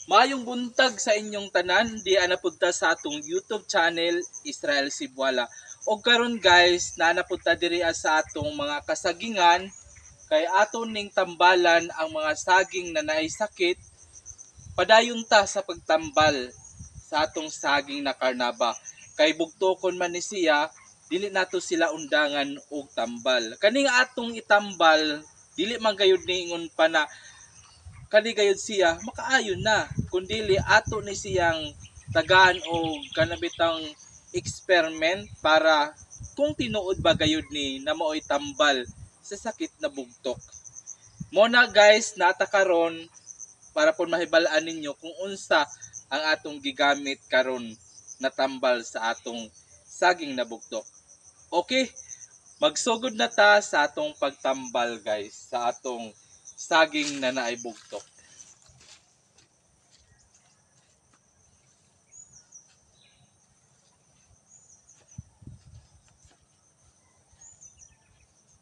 Maayong buntag sa inyong tanan, di ana pud ta sa atong YouTube channel Israel Cebuala. Og karon guys, naa na pud ta diri sa atong mga kasagingan kay ato ning tambalan ang mga saging na naay sakit. Padayon ta sa pagtambal sa atong saging na karnaba. Kay bugtokon man ni siya, dili nato sila undangan og tambal. Kaning atong itambal, dili man gayud niingon pa na kani gayud siya makaayon na, kundili ato ni siyang tagaan og kanabitang experiment para kung tinuod ba gayud ni na maoy tambal sa sakit na bugtok. Mo na guys, nata karon para pud mahibal-an ninyo kung unsa ang atong gigamit karon na tambal sa atong saging na bugtok. Okay, magsugod na ta sa atong pagtambal guys, sa atong saging na naay bugtok.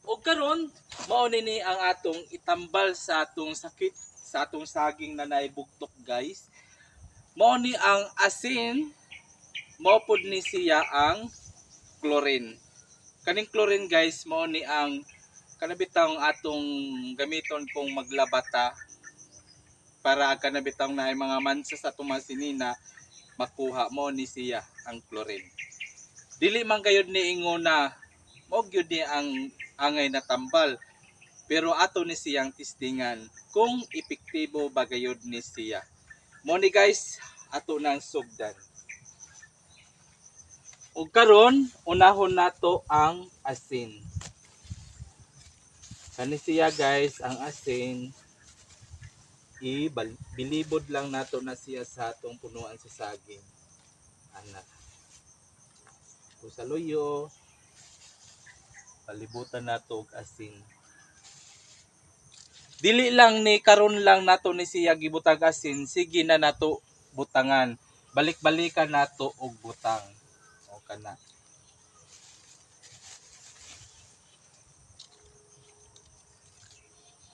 Og karon, mao nini ang atong itambal sa atong sakit, sa atong saging na naay bugtok guys. Mao ni ang asin, mao pud ni siya ang chlorine. Kaning chlorine guys, mao ni ang kanabitang atong gamiton kung maglabata para ang kanabitang naay mga mansa sa atong mga sinina makuha, mo ni siya ang chlorine. Dili man gayud ni ingon na mao gyud ni ang angay na tambal, pero ato ni siyang testingan kung epektibo ba gayud ni siya. Mo ni guys, ato nang sugdan. Og karon unahon nato ang asin. Kani siya guys, ang asin, ibilibod lang nato na siya sa atong punuan sa saging. Ana. Kung sa luyo, palibutan nato og asin. Dili lang ni karon lang nato ni siya gibutag asin, sige na nato butangan. Balik-balikan nato og butang. O kana.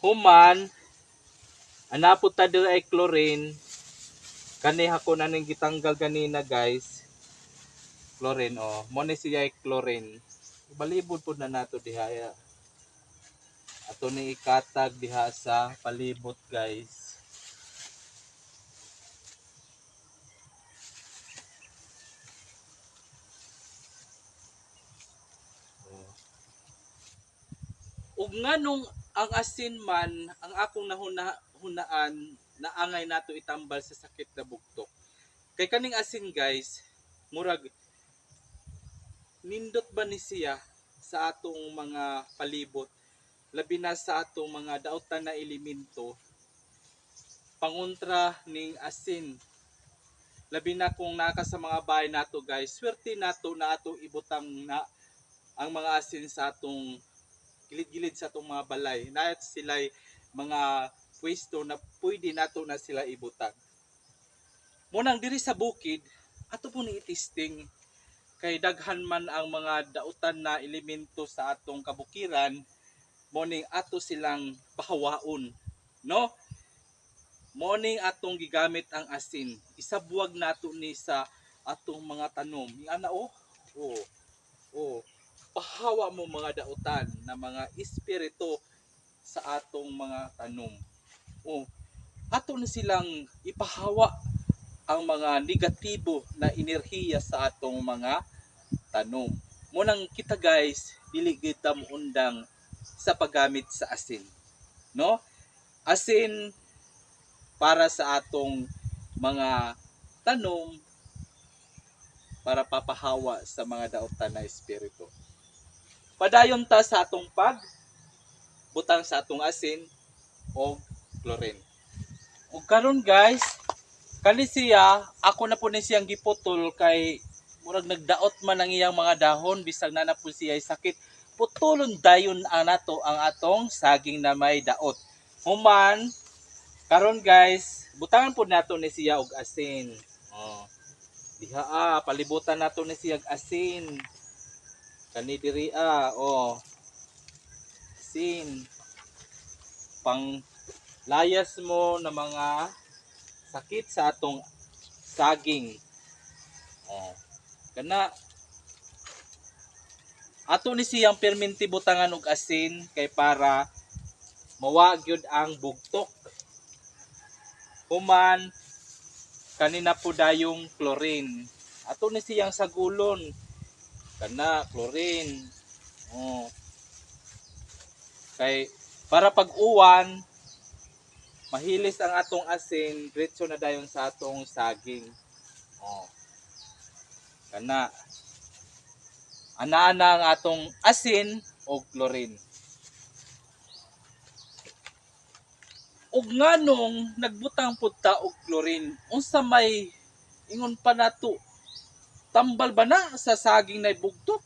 Human, anapot ta diri ay chlorine. Kani hako na ning gitanggal ganina guys. Chlorine oh, mo ni siya ay chlorine. Balibod pud na nato diha. Ato ni ikatag diha sa palibot guys. Oh. Ug nganong ang asin man ang akong nahuna-hunaan na angay nato itambal sa sakit na bugtok. Kay kaning asin guys, murag nindot ba ni siya sa atong mga palibot, labi na sa atong mga dautan na elemento, pangontra ning asin. Labi na kung naka sa mga bahay nato guys, swerte nato na ato ibutang na ang mga asin sa atong gilid-gilid sa atong mga balay. Naat sila'y mga pwesto na pwede nato na sila ibutang. Munang diri sa bukid, ato po ni itisting kay daghan man ang mga dautan na elemento sa atong kabukiran, morning ato silang pahawaon, no? Morning atong gigamit ang asin. Isabuwag nato ni sa atong mga tanom. Ana oh, oh, oh. Pahawa mo mga dautan na mga espiritu sa atong mga tanom. Oh, ato na silang ipahawa ang mga negatibo na enerhiya sa atong mga tanom. Munang kita guys, dili kita muundang sa paggamit sa asin, no? Asin para sa atong mga tanom, para papahawa sa mga dautan na espiritu. Padayon ta sa atong pag butang sa atong asin o chlorine. Ug karon guys, kani siya, ako na po ni siyang giputol kay murag nagdaot man ang iyang mga dahon bisag na na po siya ay sakit. Putulon dayon ang nato ang atong saging na may daot. Human karon guys, butangan po nato ni siya og asin. Oh. Diha palibutan nato ni siya og asin. Kani diri oh. Asin. Pang layas mo na mga sakit sa atong saging. Oh, kana ato ni siyang perminti butangan og asin kay para mawa gyud ang bugtok. Human kanina po dayong chlorine. Ato ni siyang sagulon. Kana chlorine. Oh. Kay para pag uwan mahilis ang atong asin, diretso na dayon sa atong saging. Oh. Kana ana-ana ang atong asin o chlorine. Ug nganong nagbutang pud ta og chlorine, unsa may ingon pa nato, tambal ba na sa saging na bugtok?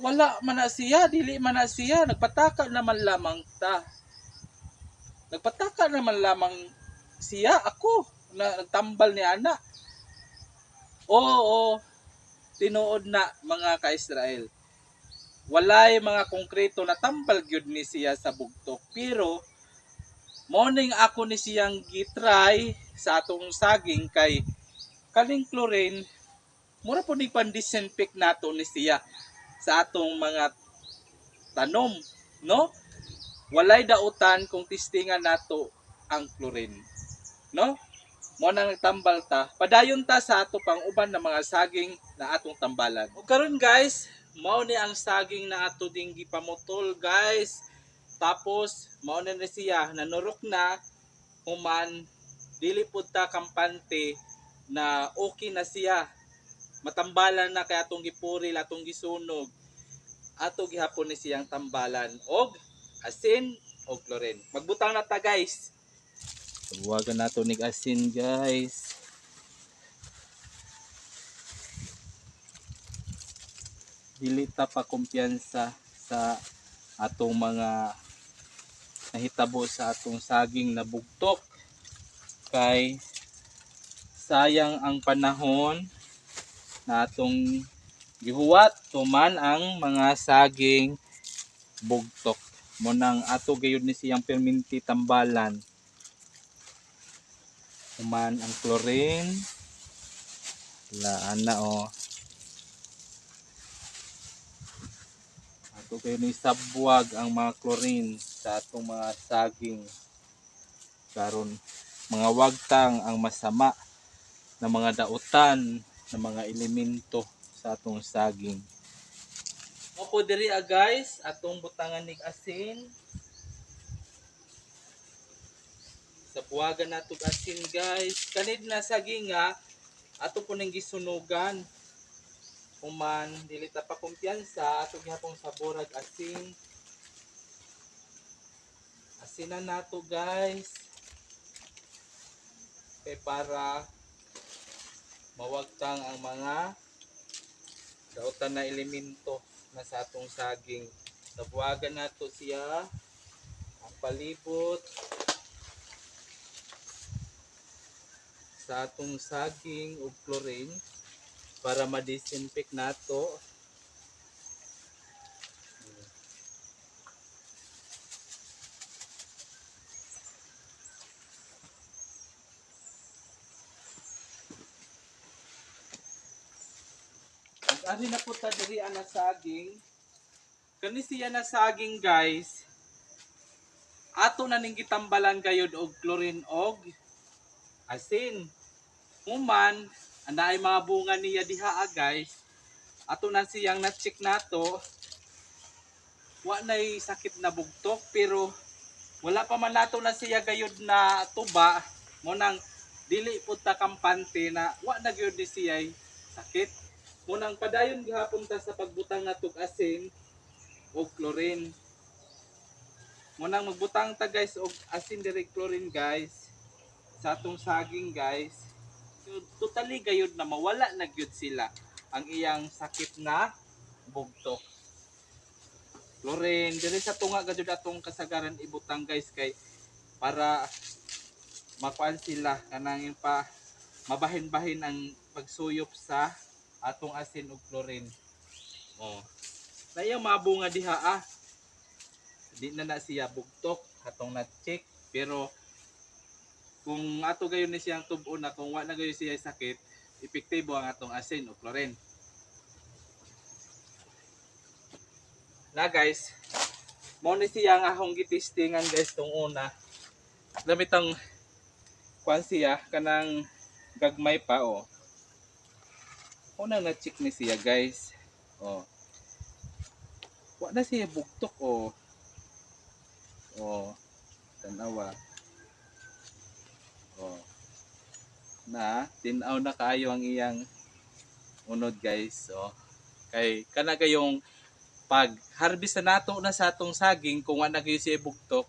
Wala man na siya, dili man na siya, nagpataka naman lamang ta. Nagpataka naman lamang siya, ako, na nagtambal ni ana. Oo, tinuod na mga ka-Israel. Walay mga konkreto na tambal gyud ni siya sa bugtok, pero morning ako ni siyang gitry sa atong saging kay kaning chlorine mura po ni pan-disinfect nato ni siya sa atong mga tanom, no? Walay dautan kung testingan nato ang chlorine, no? Mo nang nagtambal ta, padayon ta sa ato pang uban na mga saging na atong tambalan. Ug karon guys, mao ni ang saging na ato ding gipamutol guys. Tapos mao na ni siya nanurok na, human dili pud ta kampante na okay na siya. Matambalan na kay atong gipuril, atong gisunog. Ato gihapon ni siyang tambalan og asin og chlorine. Magbutang na ta guys. Tawagan nato nig asin guys. Dili ta pa kumpiyansa sa atong mga nahitabo sa atong saging na bugtok kay sayang ang panahon na atong gihuwat tuman ang mga saging bugtok. Munang ato gayud ni siyang perminti tambalan. Human ang chlorine. Laan na oh. Ato kayo ni sabwag ang mga chlorine sa atong mga saging. Karon mga wagtang ang masama na mga dautan na mga elemento sa atong saging. Opo diri ah guys, atong butangan nig asin. Sabuagan nato asin guys. Kanid na saging nga ato po ning gisunugan. Human dili ta pa kumpiyansa, ato gihapon saborag asin. Asinan nato guys. Kay para mawagtang ang mga dautan na elemento na sa atong saging. Sabuagan nato siya ang palibot sa atong saging ug chlorine para ma-disinfect nato. Ari na po ta diri ang saging. Kani siya na saging guys. Ato na ning gitambalan gayud og chlorine og asin. Human anaay mga bunga niya diha guys. Ato na siyang na-check nato. Wa nay sakit na bugtok pero wala pa man nato na siya gayud na tuba. Mo nang dili pud ta kampante na wa na gyud ni siya sakit. Munang padayon gihapon ta sa pagbutang natog asin og chlorine. Munang magbutang ta guys og asin diri chlorine guys sa atong saging guys. So, totally gayud na mawala na gyud sila ang iyang sakit na bugtok. Chlorine diri sa tunga gayud atong kasagaran ibutang guys kay para makuan sila kanang pa mabahin-bahin ang pagsuyop sa atong asin ug chlorine. Oh. Naya mga bunga diha ah. Di na na siya bugtok atong na-check pero Kung ato gayon ni siyang tub-on na kung wa na gayon siya sakit, epektibo ang atong asin o chlorine. Na guys, mao ni siya ang akong gitistingan guys tong una. Gamit ang kuan siya kanang gagmay pa oh. Una na check ni siya guys. Oh. Wa na siya bugtok oh. Oh. Tanawa. Oh. Na tin-aw na kaayo ang iyang unod guys. Oh. Kay kana kayong pag harvest na nato na sa atong saging kung wa na kayo siya bugtok,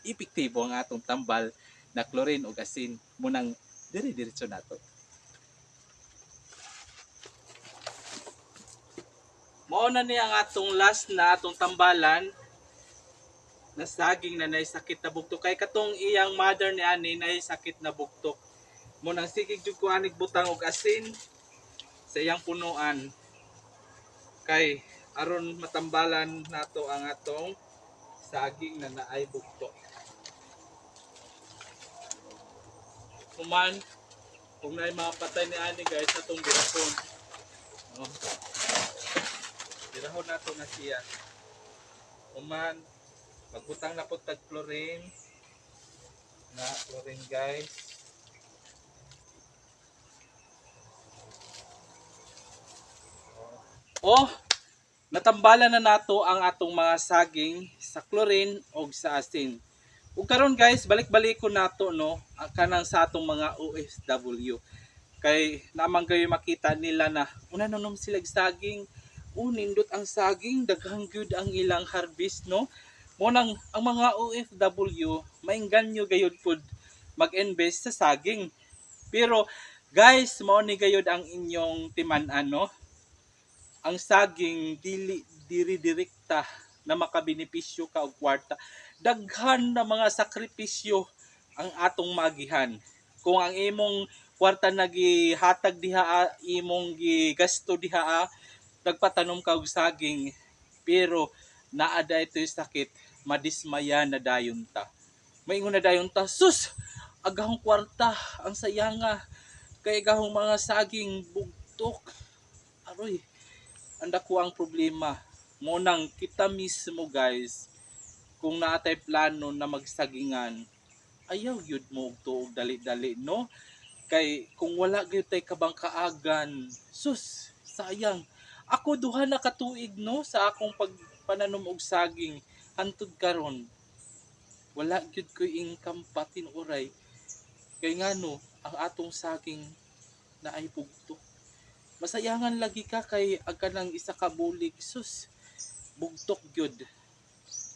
epektibo ang atong tambal na chlorine o asin munang dire-diretso nato. Mao na ni ang atong last na atong tambalan na saging na nay sakit na bugtok kay katong iyang mother ni ani nay sakit na bugtok. Munang sige jud ko anig butang og asin sa iyang punuan kay aron matambalan nato ang atong saging na naay bugtok. Human, kung naay mga patay ni ani guys atong birahon. Oh. Birahon nato na siya. Human, magbutang na po tag chlorine. Na chlorine guys. Oh, natambalan na nato ang atong mga saging sa chlorine og sa asin. Ug karon guys, balik-balik ko nato no kanang sa atong mga OFW. Kay naman kayo makita nila na una nanom sila saging, nindot ang saging, daghang gyud ang ilang harvest no. Mo nang ang mga OFW maingganyo gayud pud mag-invest sa saging. Pero guys, mao ni gayud ang inyong timan-an no. Ang saging dili diri direkta na makabenepisyo ka og kwarta. Daghan na mga sakripisyo ang atong magihan. Kung ang imong kwarta nagihatag diha, imong gigasto diha, nagpatanom ka og saging, pero naa da ito'y sakit, madismaya na dayon ta. Maingon na dayon ta, sus, agahong kwarta, ang sayanga, kay agahong mga saging bugtok. Aroy, ang dako ang problema. Munang kita mismo guys, kung naatay plano na magsagingan, ayaw yun mo og tuog dali-dali no. Kay kung wala gyud tay kabangkaagan, sus, sayang. Ako duha na katuig no sa akong pagpananom og saging hantud karon. Wala gyud koy income pa tinuoray. Kay ngano ang atong saging naay bugtok. Masayangan lagi ka kay aga ng isa ka bulig, sus, bugtok gyud.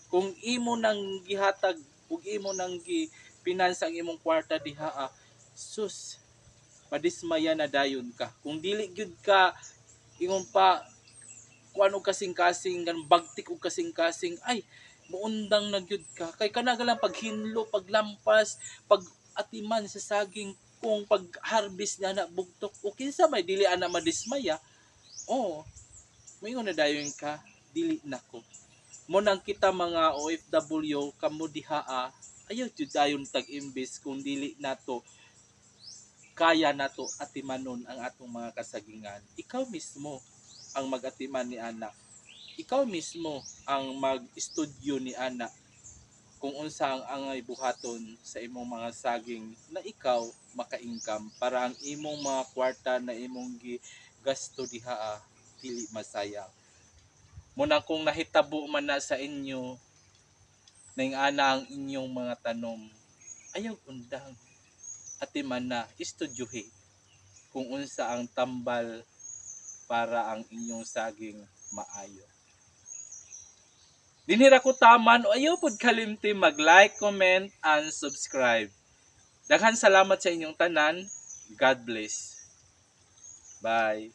Kung imo nang gihatag ug imo nang gipinansa ang imong kwarta diha, sus, madismaya na dayon ka. Kung dili gyud ka ingon pa kuan og kasing-kasing, gan bagtik og kasing-kasing, ay muundang na gyud ka. Kay kana lang paghinlo, paglampas, pag atiman sa saging, kung pag-harvest nga na bugtok, o kinsa may dili ana madismaya, oh, moingon na dayon ka, dili nako. Mo nang kita mga OFW kamo diha, ayaw jud dayon tag-imbes kung dili nato kaya nato atimanon ang atong mga kasagingan. Ikaw mismo ang mag-atiman ni ana. Ikaw mismo ang mag-studio ni ana kung unsa ang angay buhaton sa imong mga saging na ikaw maka-income para ang imong mga kwarta na imong gigasto diha, dili masayang. Muna kung nahitabo man na sa inyo na ana ang inyong mga tanom, ayaw undang atiman na istudyuhi kung unsa ang tambal para ang inyong saging maayo. Dinhira ko taman, o ayaw pod kalimti mag-like, comment, and subscribe. Daghan salamat sa inyong tanan. God bless. Bye.